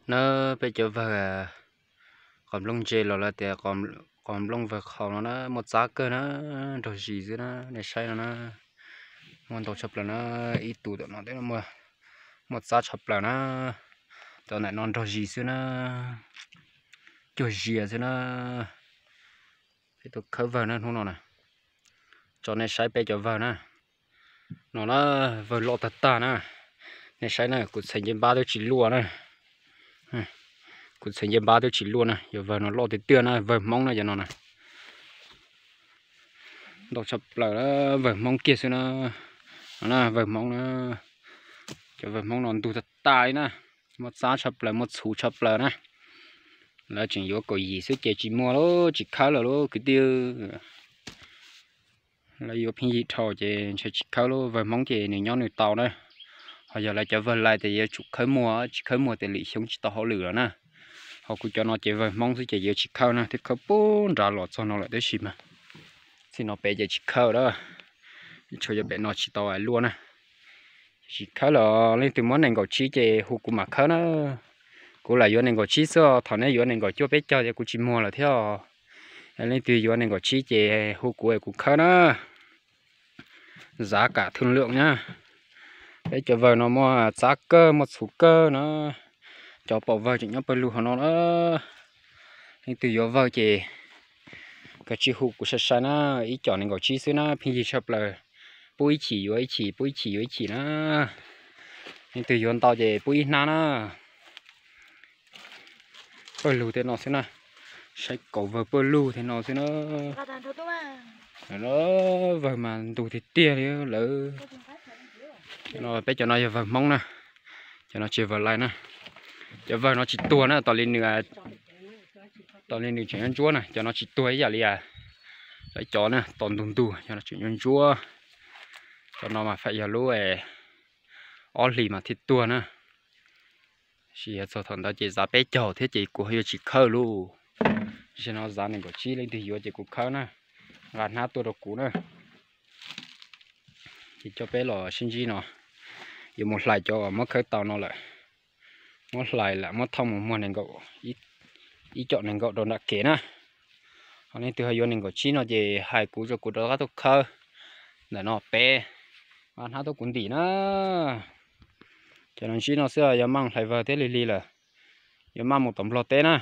Na, peb cov vawg qos nplooj ntse los lawv tias qos nplooj vawg qhaus no na, muaj txab kawg na, nrog zis xwb na, nej saib no na. Muaj ntau tshaj plaws na, ib tug tom no muaj txab tshaj plaws na. Cov ntawm no nrog zis xwb na, cuag zias xwb na. Peb tuaj khawb vawg na hnub no na, tso nej saib peb cov vawg na. No na, vawg loj tag tag na. Nej saib na, kuv txhais ncej npab twb tsis luaj na. Kuv txhais ncej npab twb tsis luaj na, yog vawg no loj tiag tiag na, vawg Hmoob na cov no na. Ntau tshaj plaws na, vawg Hmoob kiag xwb na. No na, vawg Hmoob na. Cov vawg Hmoob no ntug tag tag li na, muaj txab tshaj plaws, muaj txhuv tshaj plaws na. Lawv tseem yuav kaum yim xwb ces tsis muag lawm, tsis khawb lawm lauj kwv tij. Lawv yuav pheej yig dhau ces ntshe tsis khawb lawm, vawg Hmoob ces nws nyob nws tau na. Ho yog lawv cov vawg lais tias yuav tsum khawb muag, tsis khawb muag tias lwm xyoo tsis tau hauj lwm lawm na. Ho kuv cov no ces vawg Hmoob xwb ces yuav tsis khawb na, twb khawb puag nrad los txog no lawm tab sis mas txij no pem ces tsis khawb lawm. Tshuav yog pem no tsis tau luaj na. Tsis khawb los leej twg muab nees nkaum tsib ces hu kuv mam khawb na. Kuv lam yuav nees nkaum tsib xwb, thaum nej yuav nees nkaum cuaj peb caug ces kuv tsis muag lawm thiab. Leej twg yuav nees nkaum tsib ces hu kuv es kuv khawb na. Zav kam thwj lwm na. Peb cov vawg no muaj txab kawg, muaj txhuv kawg na. Cov pom vawg tseem nyob pawg lug hauv no na. Leej twg yuav vawg ces kav tsij hu kuv sai sai na, ib com nees nkaum tsib xwb na, pheej yig tshaj plaws. Pub ib chim yuav ib chim, pub ib chim yuav ib chim na. Leej twg yuav ntau ces pub ib hnab na. Pawg lug tej no xwb na, saib kaum vawg pawg lug tej no xwb na. Vawg mas ntug tiag tiag li lawm. No peb cov no yog vawg Hmoob na, cov no tsis vawg lais na. Cov vawg no tsis tuag na, tos li nws, tos li nws tseem yuav ntsuab na, cov no tsis tuag ib yam li lawv cov na, tos ntug ntug, cov no tseem yuav ntsuab. Cov no mas faib yog lub ob hlis mas thiaj tuag na. Sis yog txog thaum ntawd ces zav peb caug thiab ces kuv yuav tsis khawb lauj. Zaum no zav nees nkaum tsib leej twg yuav ces kuv khawb na, nqa hnab tuaj rau kuv na. Ces coj peb los sib ntsib no, yuav mus hlais cov uas muab khawb tau no lawm. Muab hlais lam muab thauj mus muag nees nkaum, ib com nees nkaum rau nram kev na. Ho leej twg ho yuav nees nkaum tsib no ces hais kuv rau kuv rov qab tuaj khawb. Ntawm no peb, nqa hnab tuaj kuv ntim na. Ces no ntsib no xwb, yuav maj hlais vawg thiab lig lig lawm, yuav maj mus tom Nplog teb na.